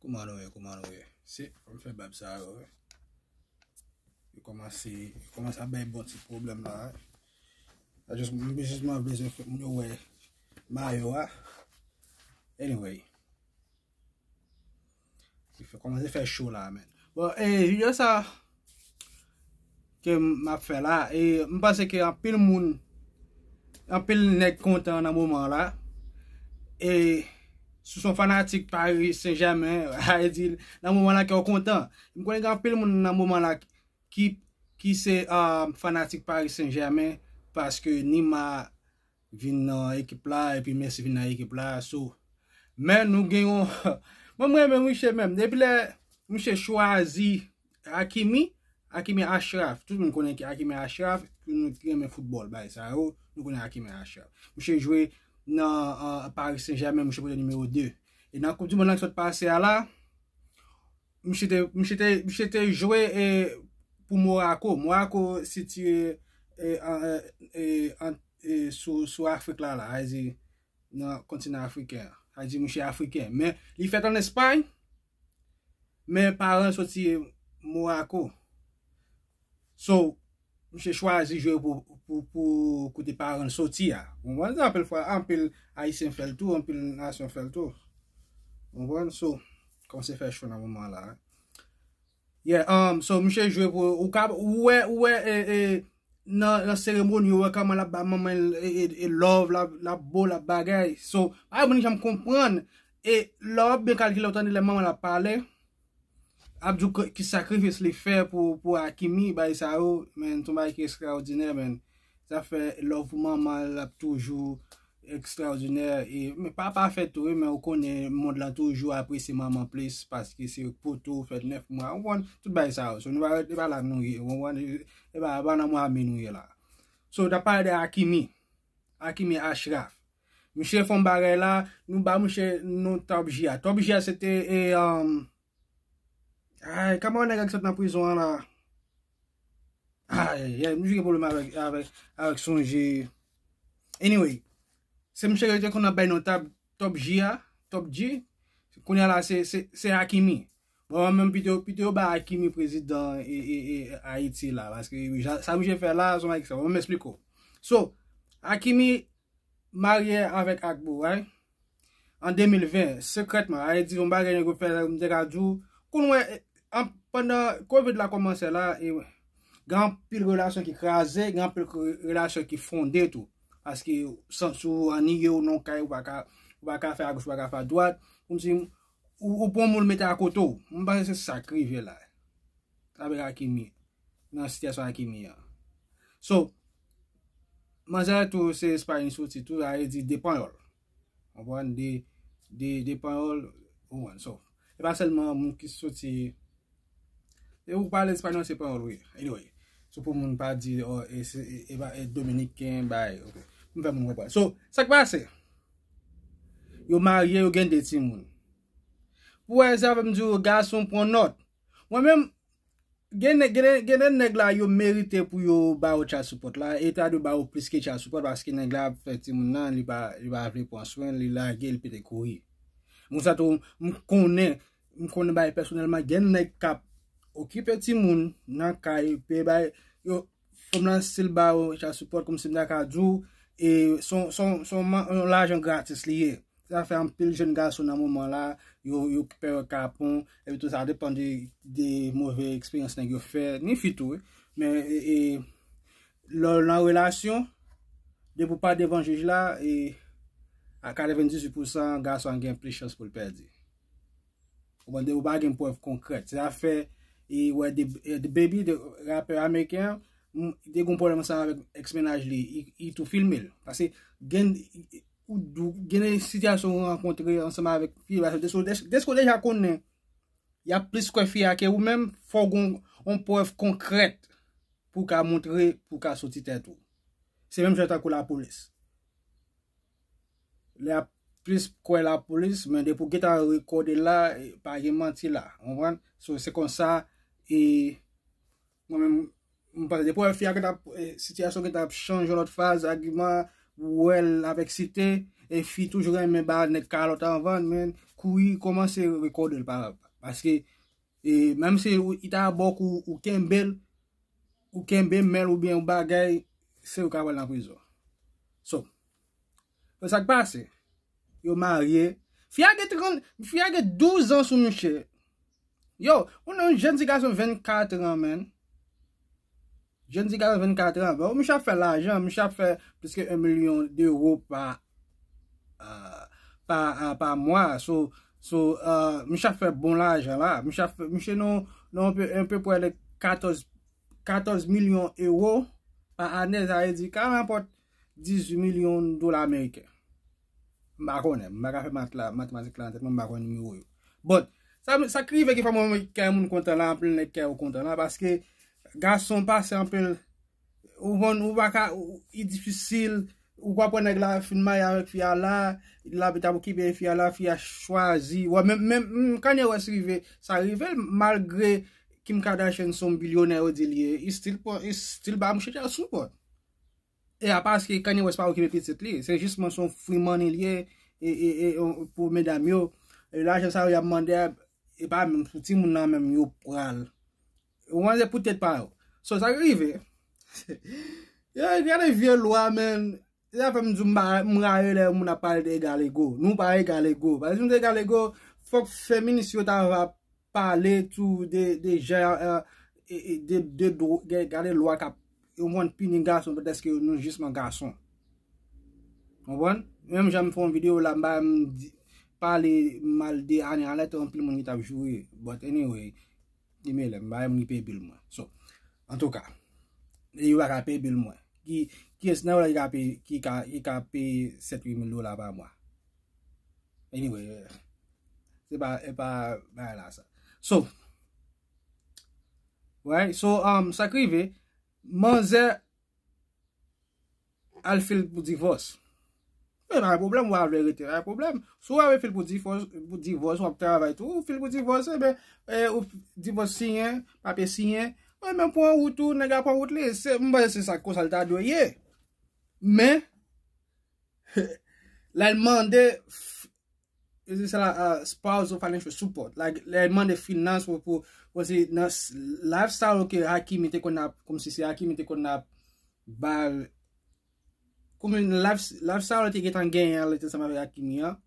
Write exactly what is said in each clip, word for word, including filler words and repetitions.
Kouman nou ye, kouman nou ye? Se, m fè bab sa yo, wi. Yo kòmanse, yo kòmanse ap bay bon ti pwoblèm la, wi. A just, m bezwen, m bezwen fè moun yo wè mayo a. Anyway. Li fè, kòmanse fè cho la, men. Bon, e, videyo sa ke m ap fè la, e, m panse ke anpil moun, anpil nèg kontan nan moman la. E, si w se yon fanatik Paris Saint-Germain, a di, nan moman la ke w kontan. M konnen gen anpil moun nan moman la ki, ki se, ah, fanatik Paris Saint-Germain, paske Neymar vin nan ekip la, epi Messi vin nan ekip la, so, men nou gen yon, mwen, mwen renmen misye menm, depi lè misye chwazi Hakimi, Hakimi Achraf, tout moun konnen ki Hakimi Achraf, nou ki renmen foutbòl, bagay sa yo, nou konnen Hakimi Achraf. Misye jwe nan, ah, Paris Saint-Germain, misye pote nimewo de. E nan Koup di Mond lan ki sot pase a la, misye te, misye te, misye te jwe, e, pou Monaco. Monaco sitiye, e, an, e, e, an, e, sou, sou Afrik la, la, sa vle di nan kontinan afriken an. Sa vle di misye afriken. Men li fèt ann Espay, men paran l soti Monaco. So, misye chwazi jwe pou, pou, pou kote paran l soti a. Ou konprann? Anpil fwa, anpil Ayisyen fè l tou, anpil nasyon fè l tou. Ou konprann? So, kòmanse fè cho nan moman la. Yeah, um, so, misye jwe pou, ou ka, ou wè, ou wè, e, e, nan, nan seremoni, ou wè kòman l ap ba manman l, e, e, e love, l ap, l ap bo, l ap bagay. So, pa moun janm konprann. E lè w ap byen kalkile, ou tande lè manman l ap pale, ap di w ki, ki sakrifis li fè pou, pou Hakimi, bagay sa yo, men, se yon bagay ki ekstraòdinè, men. Sa fè love pou manman l ap toujou ekstraòdinè. E, men pa pafè tou, wi, men ou konnen mond lan toujou apresye manman plis paske se poto, fè nèf mwa, ou konprann, tout bagay sa yo. So, nou pa rete pa la nou ye, ou konprann, e pa, pa nan mwa me nou ye la. So, n ap pale de Hakimi. Hakimi Achraf. Misye fè yon bagay la, nou ba misye non Top G a. Top G a se te, e, um, ay, kòman nèg la ki sot nan prizon an la? Ay, ay, misye gen pwoblèm avèk, avèk, avèk sonje. Anyway, se misye yo te konn ap bay non tab, Top G a, Top G. Kounye a la, se, se, se Hakimi. Bon, mwen menm pito, pito yo ba Hakimi prezidan e, e, e Ayiti la, paske ja, sa misye fè la, se yon bagay ki sa. Mwen m esplike w. So, Hakimi marye avèk Agbo, right? An de mil ven, sekrètman, a di yon bagay nèg yo fè, m te ka di w, konn wè, e, an, pandan Covid la kòmanse la, e, gen anpil relasyon ki kraze, gen anpil re-, relasyon ki fonde tou. Paske, san, si w anniye w nan kay, ou pa ka, ou pa ka fè agoch, ou pa ka fè adwat, kòmsi ou, ou pran moun mete akote w. M panse se sa k rive la. Avèk Hakimi. Nan sitiyasyon Hakimi an. So, manzè tou se Espay li soti tou, sa vle di de panyòl. Ou konprann? De, de, de panyòl, ou konprann? So, e pa sèlman moun ki soti, e ou pale espanyòl se panyòl, wi. Anyway, so pou moun pa di, oh, e, se, e, e, e dominiken, bay, ok. M fè moun konprann. So, sa k pase? Yo marye, yo gen de timoun. Pou wè sa, m di w, gason pran nòt. Mwen menm, gen nèg, gen, gen de nèg la, yo merite pou yo ba yo child support la, e ta dwe ba yo plis ke child support, paske nèg la ap fè timoun nan, li pa, li pa vle pran swen, li lage, li pete kouri. Moun sa tou, m konnen, m konnen bagay pèsonèlman, gen nèg k ap okipe timoun nan kay, peye bay, yo, fanm nan still ba yo child support, kòmsi m ta ka di w, e son, son, son, yon lajan gratis li ye. Sa fè anpil jèn gason nan moman la, yo, yo pè yo kapon, epi tou sa depann de, de move eksperyans nèg yo fè, ni fi tou, wi. Men, e, e, lè w nan relasyon, depi w pa devan jij la, e, a katrevendizuit pousan gason an gen plis chans pou l pèdi. Ou konprann, depi w pa gen prèv konkrèt. Se sa fè, e, wè, The, e, The Baby, de, rapè ameriken an, m, te gen pwoblèm ansanm avèk èks mennaj li, li, li tou filme l. Paske gen, ou, ou, gen de sitiyasyon ou rankontre ansanm avèk fi, paske deske, deske, deske w deja konnen, y ap plis kwè fi a ke ou menm, fò w gen yon prèv konkrèt pou w ka montre, pou w ka soti tèt ou. Se menm jan tankou lapolis. Li ap plis kwè lapolis, men depi w gentan rekòde la, e, pa gen manti la, w konprann? So, se konsa, e, mwen menm, m panse depi w wè fi a gentan, e, sitiyasyon gentan ap chanje yon lòt faz, agiman, ou wè l avèk site, E fi toujou renmen ba nèg kalòt anvan, men kouri kòmanse rekòde l pa, paske e, menm si ou, li ta bòk ou, ou kenbe l, ou kenbe men l oubyen yon bagay, se ou k ap pral nan prizon. So, e sa k pase, yo marye. Fi a gen trant, fi a gen douz an sou misye. Yo, ou nan yon jèn ti gason vennkat an, man. Jèn ti gason vennkat an. Bon, misye ap fè lajan, misye ap fè plis ke yon milyon dewo pa, euh, pa, euh, pa mwa. So, so, euh, misye ap fè bon lajan la. Misye ap fè, misye nan, nan yon pe, yon pe prè de katòz, katòz milyon ewo pa ane, sa vle di ka ranpòt dizuit milyon dola ameriken. M pa konnen, m pa ka fè mat la, matematik la nan tèt mwen, m pa konnen nimewo yo. But, sa, sa k rive ki fè mwen kè moun kontan la, anpil nèg kè yo kontan la, paske gason pase anpil, ou konn, ou pa ka, ou, li difisil, ou konprann nèg la fin marye avèk fi a la, l ap t ap okipe fi a la, fi a chwazi, wè, menm, menm, menm Kanye West rive, sa rive l, malgre Kim Kardashian se yon bilyonè, yo di l ye, li still pran, li still ba mouche child support. E a paske Kanye West pa okipe pitit li. Se jisman se yon free money li ye, e, e, e, e, pou medam yo. E lajan sa yo y ap mande a, e pa menm pou timoun nan menm yo pral. Ou konprann, se pou tèt pa yo. So, sa k rive. Yo, gade vye lwa, man. Se sa fè m di w m pa, m rayi lè moun ap pale de egal ego. Nou pa egal ego. Paske si nou te egal ego, fòk feminis yo ta va pale tou de, de jan, euh, e, e, de, de dwo-, gade, gade lwa k ap, yo konn pini gason, pètèske nou jisman gason. Konprann? Menm jan m fè yon videyo la, m pa, m di, pale mal de Annie Arlette, anpil moun ki t ap joure. But anyway, li mele, m pa menm ki peye bil mwen. So, antouka, e yo pa ka peye bil mwen. Ki, kiyès nan yo la ki ka peye, ki ka, ki ka peye sèt, uit mil dola pa mwa? Anyway, se pa, e pa bagay la sa. So, right? So, um, sa k rive, manzè al fil pou divòs. Men pa gen pwoblèm, w a vle rete, pa gen pwoblèm. Si w a vle fil pou divòs, pou divòs, w ap travay tou, ou fil pou divòs, e ben, e, ou divòs siyen, papye siyen, e ben pran wout ou, nèg la pran wout li. Se, m panse se sa konsa l ta dwe ye. Men, lè l mande, f-, e se sa la, uh, spousal financial support. Like, lè l mande finans pou, pou, pou se nan s-, lifestyle ke Hakimi te konn ap, kòmsi se Hakimi te konn ap ba l, kòmsi nan life, lifestyle te gentan genyen an, li te ansanm avèk Hakimi an.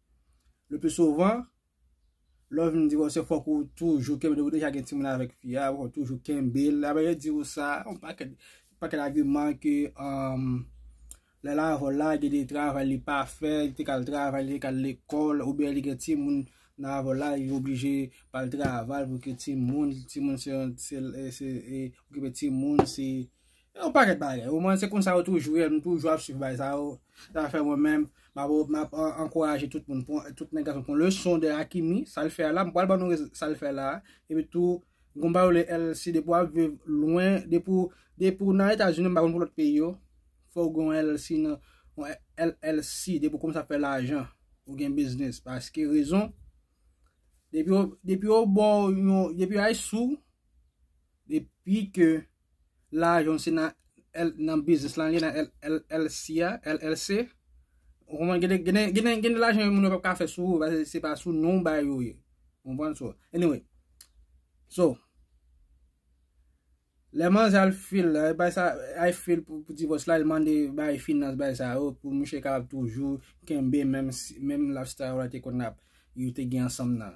Le plus souvent, lè w vin divòse, fòk ou toujou kenbe, depi w deja gen timoun avèk fi a, fòk ou toujou kenbe l. Apre yo di w sa, yon pakèt, pakèt agiman ke, um, lè l avè w la, gen de travay li pa fè, li te ka al travay, li te ka al lekòl, oubyen li gen timoun nan avè w la, li oblije pa al travay pou ke timoun, timoun se, se, se, e, okipe timoun, se yon pakèt bagay. Omwen, se konsa yo toujou ye, m toujou ap swiv bagay sa yo. Sa fè mwen menm, m ap, m ap an-, ankouraje tout moun, pran, tout nèg gason pran leson de Hakimi, sa l fè a la, m pral ban nou rez-, sa l fè la, epi tou, gon bagay yo rele L L C, depi w ap viv lwen, depi w, depi w nan Etazini, m pa konn pou lòt peyi yo, fò w gen yon L L C nan, yon L L C, depi w kòmanse ap fè lajan, ou gen biznis, paske rezon, depi yo, depi yo ba w yon, depi yo ay sou, depi ke lajan se nan L-, nan biznis lan, li nan L-, L-, L C a, L L C. Ou konprann, gen de, gen de, gen de, gen de lajan moun yo p ap ka fè sou ou, paske se pa sou non bay yo ye. Ou konprann? So, anyway. So, lè manzè al fil, la, bay sa, ay fil pou, pou divòs la, li mande bay finans, bay sa yo, pou misye kapab toujou kenbe menm si, menm lifestyle la te konn ap, yo te gen ansanm nan.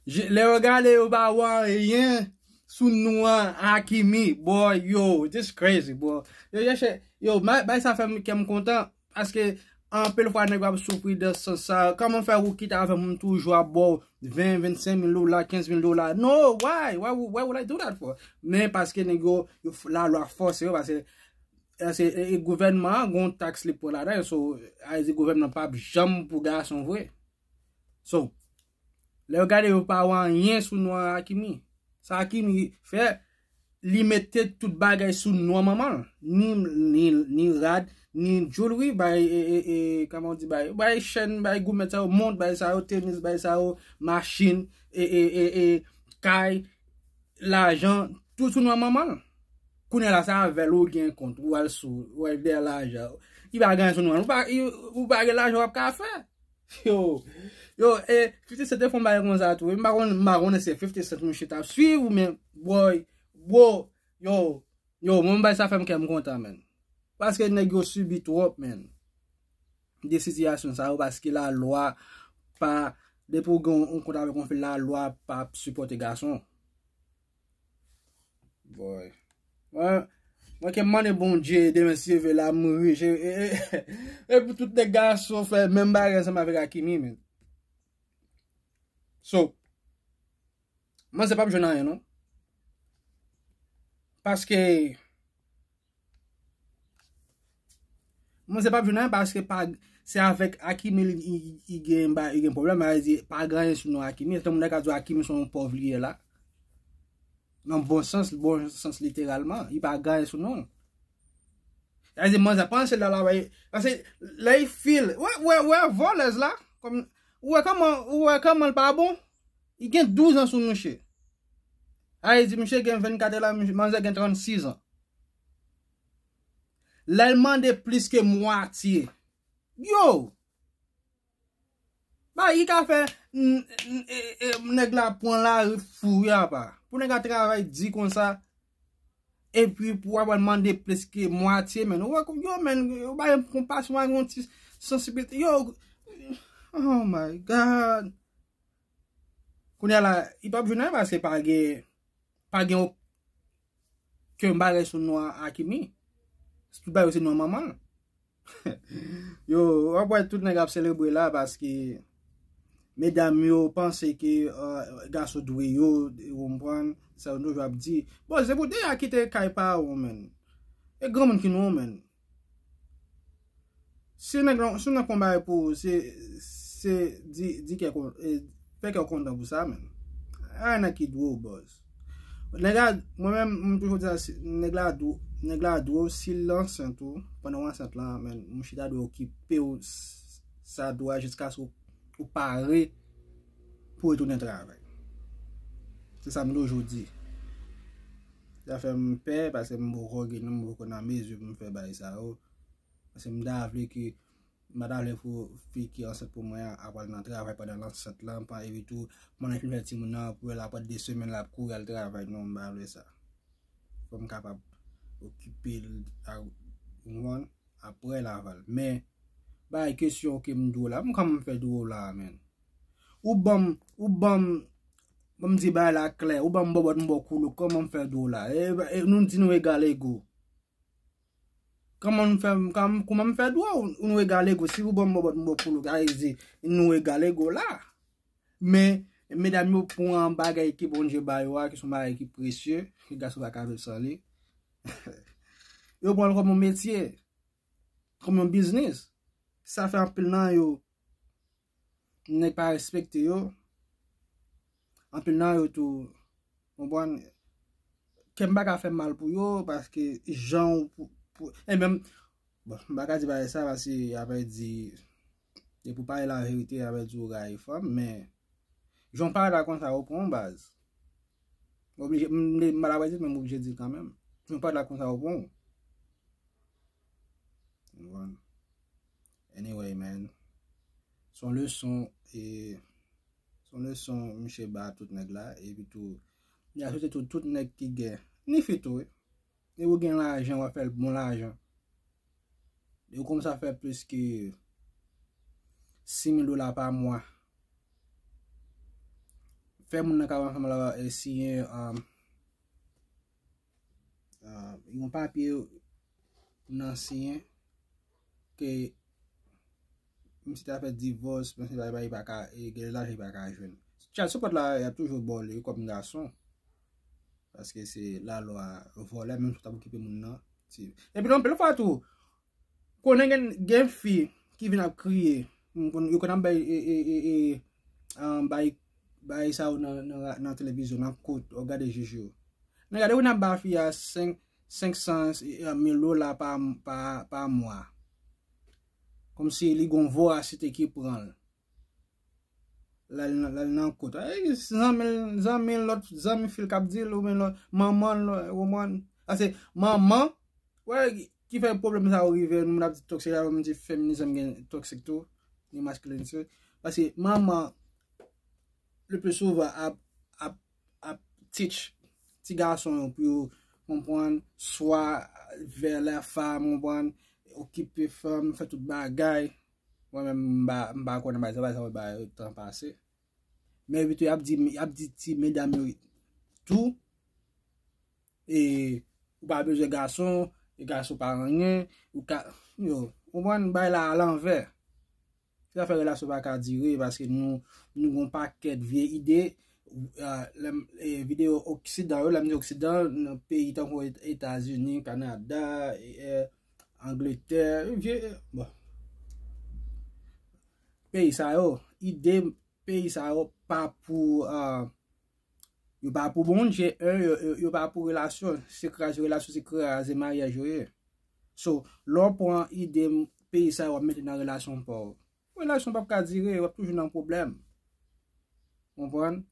Je, lè yo gade, yo pa wè anyen sou non an Hakimi, boy, yo, this crazy, bro. Yo chèche, yo, ma-, bay sa fè m, kè m kontan, paske anpil fwa nèg yo ap soufri de sans sa. Kòman fè ou kite avè moun toujou ap ba w ven, vennsenk mil dola, kenz mil dola? No, why? Why, why would I do that for? Men paske nèg yo, yo f-, lalwa fòse yo, paske, e, se, e, e gouvènman an, gon taks li pran ladan, so, a di gouvènman p ap janm pou gason vre. So, lè yo gade yo pa wè anyen sou non an Hakimi. Sa Hakimi fè, li mete tout bagay sou non manman l. Ni, ni, ni rad, ni jewelry, bay, e, e, e, kòman w di, bay, bay chèn, bay goumèt sa yo, mont, bay sa yo, tenis, bay sa yo, machin, e, e, e, e, kay, lajan, tout sou non manman l. Kounye a la, se avè l ou gen kont, ou al sou, ou al dèyè lajan. ki pa gen sou nou an. Ou pa, ou pa gen lajan w ap ka fè. Yo, yo, e, fifty Cent te fè yon bagay konsa tou. M pa konn, m pa konnen se fifty Cent mouche t ap swiv, men, boy, bro, yo, yo, mwen bay sa fè m kè m kontan, men. Paske nèg yo sibi twòp, men. De sitiyasyon sa yo, paske lalwa pa, depi w gen yon kont avèk yon fi, lalwa pa sipòte gason. Boy. Mwen, mwen ke mande Bondye demen si Dye vle la m rich. E, e, e, e pou tout nèg gason fè menm bagay ansanm avèk Akimi, men. So, manzè p ap jwenn anyen, non. Paske, manzè p ap jwenn anyen paske pa, se avèk Akimi li, li, li gen, ba, li gen pwoblèm, sa vle di, pa gen anyen sou non Akimi. Se moun ka di Akimi se yon pòv li ye la. Nan bon sans, bon sans literalman. Li pa gen anyen sou non. Sa vle di, manzè panse la, la, paske lè li feel, wè, wè, wè, vòlèz la, kòm, ou wè kòman, ou wè kòman l pa bon? Li gen douz an sou mouche. Sa vle di, mouche gen vennkat an, manzè gen trannsis an. Lè l mande plis ke mwatye. Yo! Ba, li ka fè, n-, n-, e, e, nèg la pran lari fou, ya pa. Pou nèg la travay di konsa, epi pou w ap al mande plis ke mwatye, men. Ou wè, yo, men, yo ba yon konpasyon, yon ti sansibilite. Yo, oh my God. Kounye a la, li p ap jwenn anyen paske pa gen, pa gen okenn bagay sou non Akimi. Tout bagay se non manman l. Yo, w ap wè tout nèg ap selebre la paske medam yo panse ke, euh, gason dwe yo, ou konprann, sa yo toujou ap di. Bon, se pou de a kite kay pa ou, men. E granmoun ki nou, men. Si nèg lan, si nèg konba pou ou, se, se di, di kè kon-, e, fè kè w kontan pou sa, men. Ay, nèg ki dwe w, bòs. Nèg la, mwen menm, m toujou di sa, si, nèg la dwe, nèg la dwe w, si l ansent ou, pandan w ansent lan, men, mouche ta dwe okipe w, s-, sa dwe w jiskaske w, ou pare pou w retounen travay. Se sa m toujou di. Sa fè m pè, paske m poko gen, m poko nan mezi pou m fè bagay sa yo. Paske m ta vle ke, m pa ta vle pou fi ki ansent pou mwen an ap al nan travay pandan l ansent lan, pa epi tou, pandan l fin fè timoun nan, pou l ap pran de semèn l ap kouri al travay. Non, m pa vle sa. Fò m kapab okipe l, a, ou konprann? Apre l ava l. Men, bay kesyon ke m dwe w la, m kòman m fè dwe w la, men. Ou ban m, ou ban m, ban m di bagay la klè, ou ban m bòbòt m ba w koulouk, kòman m fè dwe w la? E, e, nou di nou egal ego. Kòman m fè, kòman, kòman m fè dwe w, nou egal ego? Si ou ban m bòbòt m ba w koulouk, sa vle di nou egal ego la. Men, medam yo pran bagay ke Bondye ba yo a, ki se yon bagay ki presye, ke gason pa ka viv san li. Yo pran l kòm yon metye, kòm yon biznis. Sa fè anpil nan yo, nèg pa respekte yo. Anpil nan yo tou, konprann, kè m pa ka fè mal pou yo, paske jan w pou, pou, e menm, bon, m pa ka di bagay sa, paske y ap di, e pou pale laverite, y ap di w rayi fanm, men, jan w pale la konsa, ou pran yon baz. M oblije, m, m, m pa ta prese, men m oblije di l kanmenm. Jan w pale la konsa, ou pran yon. Bon. Anyway, man. Se yon leson, e, se yon leson misye ba tout nèg la, epi tou, li a swete tou, tout nèg ki gen, ni fi tou, wi. E ou gen lajan, w ap fè l bon lajan. E ou kòmanse fè plis ke sis mil dola pa mwa. Fè moun nan ka ansanm la, e, siyen, um, Ah, yon papye pou nan siyen ke misye ta fè divòs, men se pa, li pa ka, e, gen lajan li pa ka jwenn. Child support la, y ap toujou ba w li kòm gason. Paske se lalwa vòlè, menm si w t ap okipe moun nan. Epi nan anpil fwa tou, konnen gen, gen fi ki vin ap kriye. M konn, yo konn ap bay, e, e, e, e, ah, bay, bay sa yo nan, nan, nan televizyon, nan kout, w ap gade jij yo. Nèg la depi nan ba fi a senk, senk san, mil dola pa, pa, pa mwa. Kòmsi li gon vorasite ki pran l. Lè l nan, lè l nan kout. Ay, zanmi l, zanmi l, lòt zanmi fi l k ap di l, oubyen lòt, manman l, ou konprann? Paske manman, wè, ki fè pwoblèm sa yo rive, nou moun ap di toxic la, mwen di feminism gen toxic tou, ni masculinity. Paske manman, le plus souvent, ap, ap, ap teach ti gason yo pou yo konprann, swa vers la femme, konprann, okipe fanm, fè tout bagay. Mwen menm, m pa, m pa konnen bagay sa, bagay sa, bagay tan pase. Men epi tou, y ap di, y ap di ti medam yo tou, e, ou pa bezwen gason, e gason pa anyen, ou ka, yo, konprann, bagay la alanvè. Se sa fè relasyon pa ka dire, paske nou, nou gon pakèt vye ide, ah, lè m, e, videyo oksidan yo, lè m di oksidan, nan peyi tankou Et-, Etazini, Kanada, e, e, Angletè, vye, bon. Peyi sa yo, ide peyi sa yo pa pou, ah, yo pa pou Bondye, en, yo, yo, yo pa pou relasyon, se kraze relasyon, se kraze maryaj yo ye. So, lè w pran ide peyi sa yo, w ap mete nan relasyon pa w. Relasyon p ap ka dire, w ap toujou nan pwoblèm. Konprann?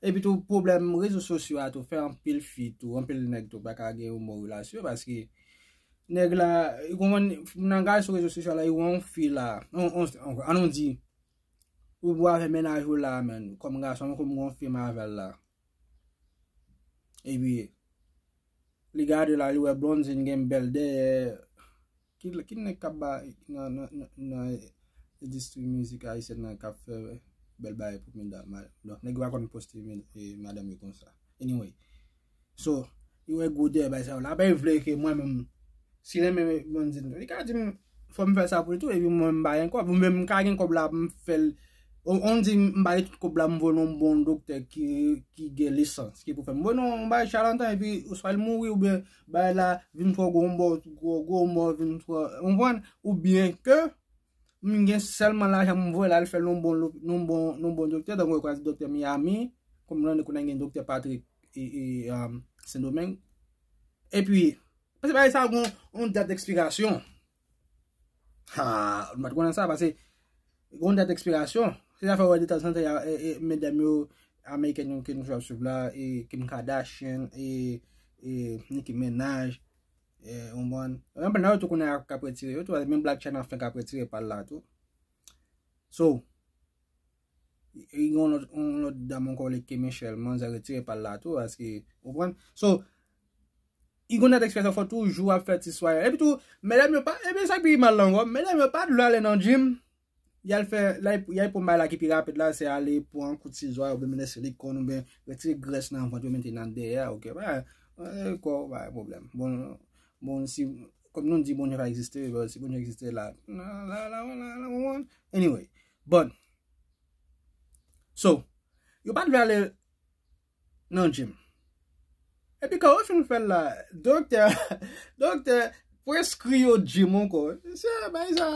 Epi tou, pwoblèm rezo sosyo a tou fè anpil fi tou, anpil nèg tou pa ka gen yon bon relasyon, paske nèg la, ou konprann, nan gade sou rezo sosyo la, ou wè yon fi la, on, on, on, ann nou di, ou bò avè mennaj ou la, menn, kòm gason, kòm yon fi m avè l la. Epi, li gade la, li wè Blondine gen bèl dèyè. Ki, ki nèg k ap ba nan, nan, nan, nan endistri mizik ayisyèn nan k ap fè bèl bagay pou medam? Donk, nèg yo pa konn poste men-, e, madanm yo konsa. Anyway. So, li wè gwo dèyè bagay sa yo. L ap vle ke mwen menm, si renmen Blondine, li ka di m, fò m fè sa pou li tou, epi mwen m pa gen kòb. Ou menm m ka gen kòb la, m fè l. On, on di m bay tout kòb la, m voye yon bon doktè ki, ki gen lisans, ki pou fè m. Bon, non, m bay chalantan, epi oswa l mouri, oubyen bay la vin twò gwo, yon bò, gwo, gwo mò, vin twò, ou konprann? Oubyen ke m gen sèlman lajan m voye la, l fè l yon bon, lo-, yon bon, yon bon doktè, tankou yo kwè doktè Miami, kòm nan konnen gen doktè Patrick e, e, um, Sendomeng. Epi, paske bagay sa gon yon dat ekspirasyon. Ha, nou pa t konnen sa, paske gon dat ekspirasyon. Se sa fè w wè detanzantan, e, e, medam yo, amerikèn yo ke nou ap swiv la, e Kim Kardashian, e, e Nicki Minaj, e, ou konprann? Anpil nan yo tou konnen k ap retire yo tou, menm Blac Chyna fenk ap retire pa l la tou. So, e gen yon lòt, yon lòt dam ankò, li K Michelle, manzè retire pa l la tou, paske, ou konprann? So, e gon dat ekspresyon, fò toujou ap fè ti swaye. Epi tou, medam yo pa, epi sa ki pi mal la ankò, medam yo pa t vle ale nan gym, y al fè, y al, y al pran bagay la ki pi rapid la, se ale pran kout sizwa, oubyen mete silikòn, oubyen retire grès nan vant yo, mete nan dèyè, oke, ba, e, kò, pa gen pwoblèm. Bon, bon, si, kòm nou di, Bondye pa egziste, bon, si Bondye egziste la, la, la, anyway, bon. So, yo pa t vle ale nan gym. Epi kan yo fin fè l la, doktè, doktè preskri yo gym ankò. Se bagay sa,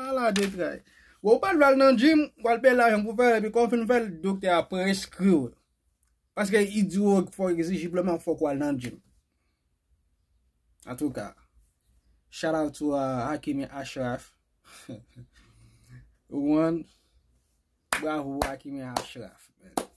ala detray. Bon, ou pa t vle al nan gym, ou al peye lajan pou fè l, epi kan w fin fè l, doktè a preskri w. Paske li di w fò egzijibleman fòk ou al nan gym. Antouka, shout out to, uh, Hakimi Ashraf. Ou konprann? Bravo Hakimi Ashraf, man.